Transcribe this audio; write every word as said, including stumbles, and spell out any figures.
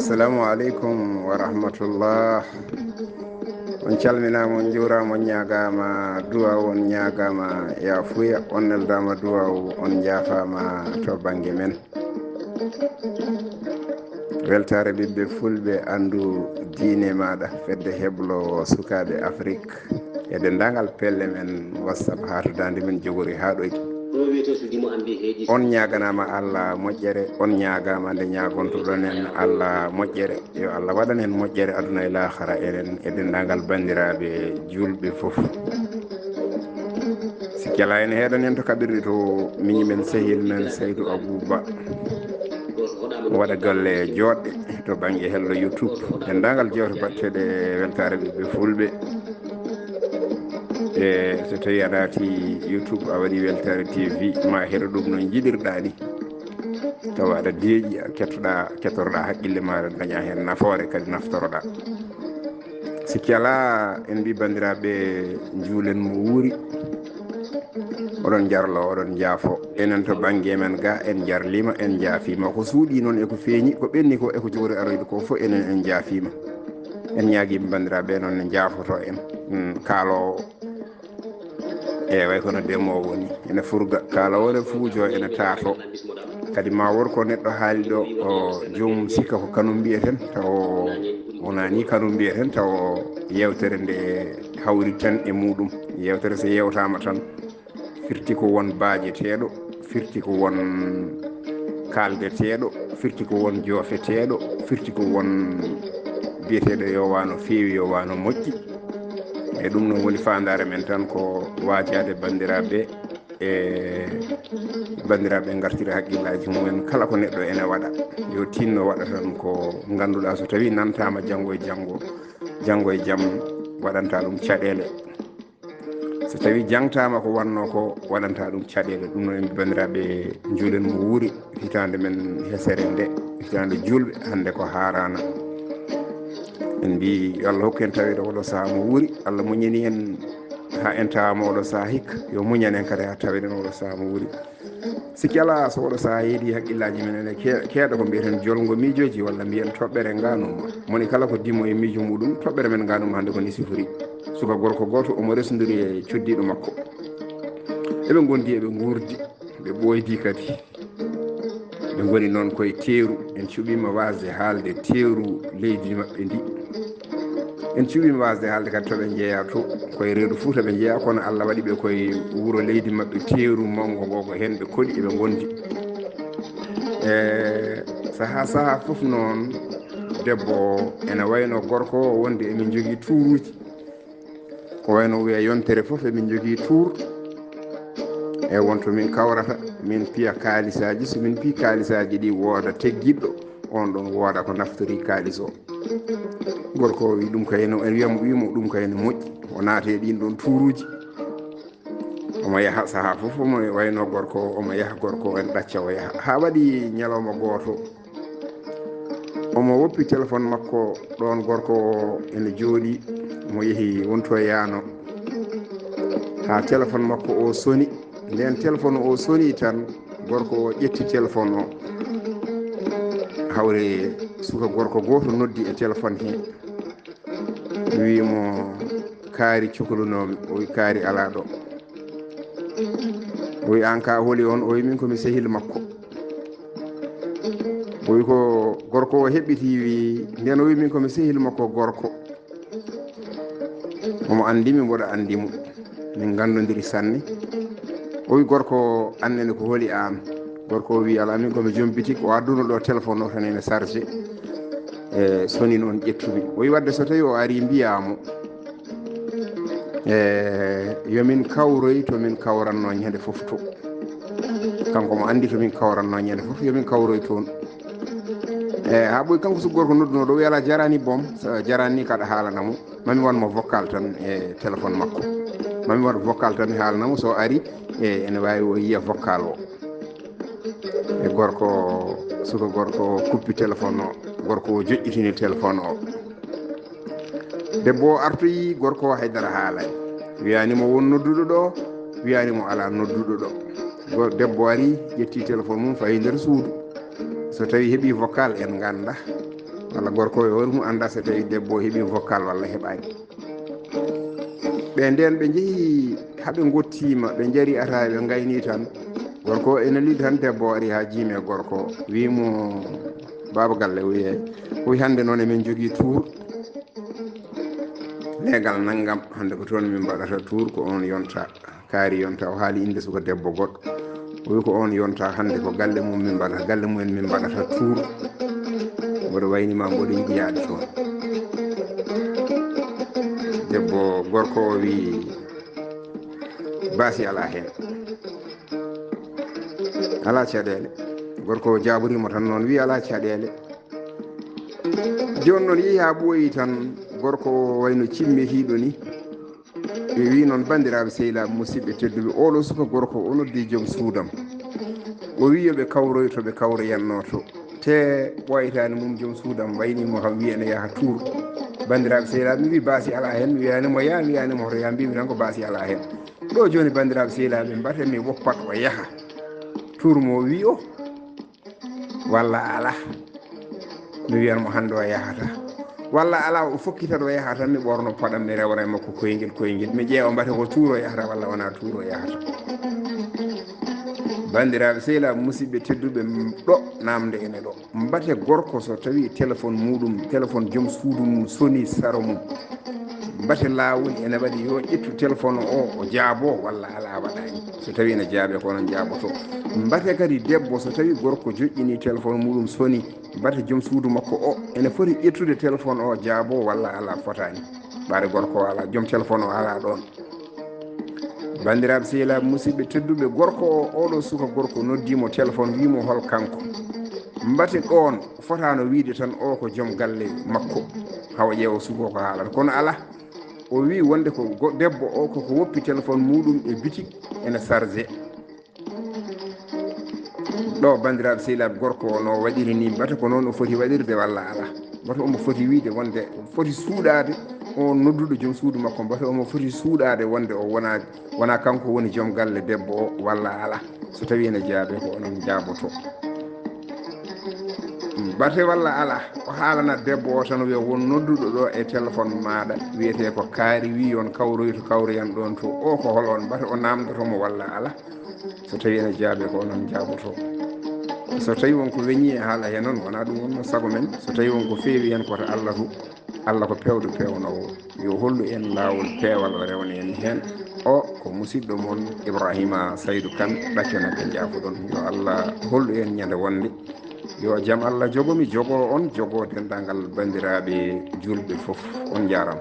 Assalamu aleykum wa rahmatullah. On calminaama, on njuuraama, on ñaagaama duwaaw, on ñaagaama yaafuya, on neldaama duwaaw, on njaafaama to bannge men. Weltaare ɓiɓɓe fulɓe, anndu diine maaɗa, fedde heblo sukaaɓe Afrik e denndaangal pelle men WhatsApp haa to daande men jogori haa ɗoyta. On ñaaganaama Allah moƴƴere, on ñaagaama nde ñaagontoɗon en Allah moƴƴere. Yo Allah waɗan en moƴƴere aduna e laakara, enen e denndaangal banndiraaɓe juulɓe fof. Sikki alaa, ene heɗon en to kaɓirɗe to miñi men, sehil men Saydu Abuba. Waɗa golle jooɗɗe to bannge hello YouTube. Denndaangal jewte baɗteɗe weltaare ɓiɓɓe fulɓe. E so tawi a naati YouTube, a waɗi Weltaare T V, ma heɗo ɗum no njiɗirɗaa ni. Tawa aɗa deeƴi, a kettoɗaa, kettoroɗaa haqqille maaɗa, daña heen nafoore, kadi naftoroɗaa. Sikki alaa, en mbi banndiraaɓe, njuulen mo wuuri. Oɗon njarlo, oɗon njaafo. Enen to bannge men ga, en njarliima, en njaafiima. Ko suuɗii noon e ko feeñi, ko ɓenni ko e ko jogori aroyde ko fof, enen en njaafiima. En ñaagiima banndiraaɓe noon ne njaafoto en. Mm, kaaloowo. Eeyi, way kono demoowo ni. Ene furga, kaaloowo ne fuujo, ene taato. Kadi ma wor ko neɗɗo haali ɗo, o joomum sikka ko kanum mbiyeten, taw wonaa ni kanum mbiyeten, taw yeewtere nde hawri tan e muɗum. Yeewtere so yeewtaama tan, firti ko won baajeteeɗo, firti ko won kaaldeteeɗo, firti ko won joofeteeɗo, firti ko won biyeteeɗo yo wano feewi, yo wano moƴƴi. E ɗum noon woni faandaare men tan, ko waajaade banndiraaɓe e banndiraaɓe ngartira haqqillaaji mumen. Kala ko neɗɗo ene waɗa, yo tinno waɗa tan ko ngannduɗaa so tawi nantaama janngo e janngo, janngo e jam waɗanta ɗum caɗeele. So tawi jangtaama ko wannoo ko, waɗanta ɗum caɗeele. Ɗum noon, en mbi banndiraaɓe, njuulen mo wuuri, hitaande men hesere nde, hitaande juulɓe, hannde ko haaraana. En mbi yo Allah hokku en taweede oɗo sahaa mo wuuri. Allah muñani en haa en tawaama oɗo sahaa hikka, yo muñan en kadi haa taweɗen oɗo sahaa mo wuuri. Sikki alaa, so oɗo sahaa heedi, haqqillaaji men ene ke-, keeɗa ko mbiyeten jolngo miijooji, walla mbiyen toɓɓere ngaanuma. Moni kala ko dimo e miijo muɗum, toɓɓere men ngaanuma hannde ko ni sifori. Suka gorko gooto, omo resondiri e cuddiiɗo makko. Eɓe ngondi, eɓe nguurdi, ɓe ɓooydi kadi. Ɓe ngoni noon koye teeru. En cuɓiima waasde haalde teeru leydi maɓɓe ndi. En cuɓiima waasde haalde kadi to ɓe njeyaa to. Koye reedu Fuuta ɓe njeyaa, kono Allah waɗi ɓe koye wuro leydi maɓɓe, teeru mawngo ngo, ko heen ɓe koɗi eɓe ngondi. E sahaa, sahaa fof noon, debbo o ene wayno gorko o, wonde emin njogii tuuruuji. Ko wayno wiya yontere fof emin njogii tuur. E won to min kawrata, min piya kaalisaaji. So min piyi kaalisaaji ɗi, wooda teggiɗɗo, on ɗon wooda ko naftori kaalis o. Gorko o wi ɗum kay no, en wiyamo, wimo ɗum kay no moƴƴi. O naati e ɗin ɗon tuuruuji. Omo yaha sahaa fof, omo wayno gorko o, omo yaha, gorko o en ɗacca o yaha. Haa waɗi ñalawma gooto, omo woppi téléphone makko ɗoon, gorko o ene jooɗii, mo yehi wontoyaano. Haa téléphone makko o soni. Ndeen téléphone o soni tan, gorko o ƴetti téléphone o. Hawre suka gorko gooto noddi e téléphone he. Wi mo, "Kaari coklunoomi." O wi, "Kaari alaa ɗo." O wi, "Aan ka holi on?" O wi, "Min ko mi sehil makko." O wi, ko gorko o heɓɓiti, wi, nden o wi, "Min ko mi sehil makko gorko. Omo anndi mi, mboɗo anndi mo. Min nganndondiri sanne." O wi, "Gorko, aan nene ko holi aan?" Gorko o wi, "Alaa, min ko mi joom bitik, o adduno ɗo téléphone o tan ene chargé. E soni noon ƴettumi." O wi, "Wadde so tawi o ari, mbiyaa mo, e yo min kawroy to min kawranno ñande fof to. Kanko mo anndi to min kawranno ñande fof, yo min kawroy toon." E haa ɓooyi, kanko so gorko nodduno ɗo, o wi, "Alaa, jaraani boom, so jaraani ni kaɗa haalana mo. Mami wan mo vocal tan e téléphone makko. Mami wan vocal tan, mi haalana mo, so ari, e ene waawi o yiya vocal o." E gorko, suka gorko o kuppi téléphone o, gorko o joƴƴitini téléphone o. Debbo o artoyi, gorko o haydara haalaani. Wiyaani mo won nodduɗo ɗo, wiyaani mo alaa nodduɗo ɗo. Go-, debbo ari, ƴetti téléphone mum, fayi nder suudu. So tawi heɓi vocal, en ngannda. Walla gorko o waru mo annda so tawi debbo o heɓi vocal walla heɓaani. Ɓe ndeen ɓe njehi haa ɓe ngottiima, ɓe njari ataaya, ɓe ngayni tan. Gorko o ene lili tan, debbo o ari haa jiimi e gorko o, wii mo, "Baaba galle," o wii, "eey." O wii, "Hannde noon emin njogii tuur, leegal nanngam, hannde ko toon min mbaɗata tuur, ko oon yonta." Kaari yonta, o haali innde suka debbo goɗɗo. O wii, "Ko oon yonta, hannde ko galle mum min mbaɗata, galle mumen min mbaɗata tuur." Mboɗo wayni ma mboɗo yiɗi yaade toon. Debbo gorko o wii, "Baasi alaa heen. Alaa caɗeele." Gorko o jaaboriima tan noon, wii, "Alaa caɗeele." Jooni noon yehi haa ɓooyi tan, gorko o wayno cimmitiiɗo ni. Mi wii noon, banndiraaɓe sehilaaɓe, musidɓe tedduɓe, oɗo suka gorko o noddi joom suudam. O wii yo ɓe kawroy to ɓe kawroyannoo to. Te ɓooytaani mum joom suudam wayni mo kam wii ene yaha tuur. Banndiraaɓe sehilaaɓe, mi wii baasi alaa heen, mi wiyaani mo yaa, mi wiyaani mo hoto yaa, mbiimi tan ko baasi alaa heen. Ɗo jooni, banndiraaɓe sehilaaɓe, mbate mi woppat o yaha. Tuur mo wii o, walla alaa. Mi wiyan mo hannde o yahata. Walla alaa, o fokkita ɗo yahata, mi ɓorno paɗam, mi rewra e makko koyngel koyngel. Mi ƴeewa mbate ko tuur o yahata walla wonaa tuur o yahata. Banndiraaɓe sehilaaɓe, musidɓe tedduɓe, ɗo naamnde ene ɗo. Mbate gorko so tawi téléphone muɗum, téléphone joom suudu mum soni saro mum. Mbate laawol ene waɗi yo ƴettu téléphone o, o jaabo walla alaa waɗaani. So tawi ene jaabe ko onon jaaboto. Mbate kadi debbo so tawi gorko joƴƴini téléphone muɗum soni, mbate joom suudu makko o ene foti ƴettude téléphone o jaabo walla alaa, fotaani. Ɓaade gorko o alaa, joom téléphone o alaa ɗoon. Banndiraaɓe sehilaaɓe, musidɓe tedduɓe, gorko o, oɗo suka gorko noddi mo téléphone, wii mo hol kanko. Mbate ɗoon fotaano wiide tan o ko joom galle makko, hawa ƴeewa suka o ko haalata. Kono alaa, o wii wonde ko go-, debbo o koko woppi téléphone muɗum e bitik ene chargé. Ɗo, banndiraaɓe sehilaaɓe, gorko o no waɗiri ni, mbate ko noon o foti waɗirde walla alaa? Mbate omo foti wiide wonde, foti suuɗaade on nodduɗo joom suudu makko, mbate omo foti suuɗaade wonde o wonaa, wonaa kanko woni joom galle debbo o walla alaa? So tawi ene jaabe, ko onon jaaboto. Mbate walla alaa, o haalana debbo o tan, wiya won nodduɗo ɗo e téléphone maaɗa, wiyetee ko Kaari, wii yon kawroy to kawroyan ɗoon to, o ko hol on? Mbate o naamndoto mo walla alaa? So tawi ene jaabe, ko onon jaaboto. So tawi won ko weñi e haala he noon, wonaa ɗum wonno sago men. So tawi won ko feewi heen, ko to Allah to. Allah ko peewɗo peewnoowo. Yo hollu en laawol peewal, o rewna en heen. O ko musidɗo mon Ibrahima Saydu Kan, ɗacco nagge njaafoɗon. Yo Allah hollu en ñande wonde. Yo jam Allah jogo mi, jogo on, jogo denndaangal banndiraaɓe julɓe fof. On njaaraama.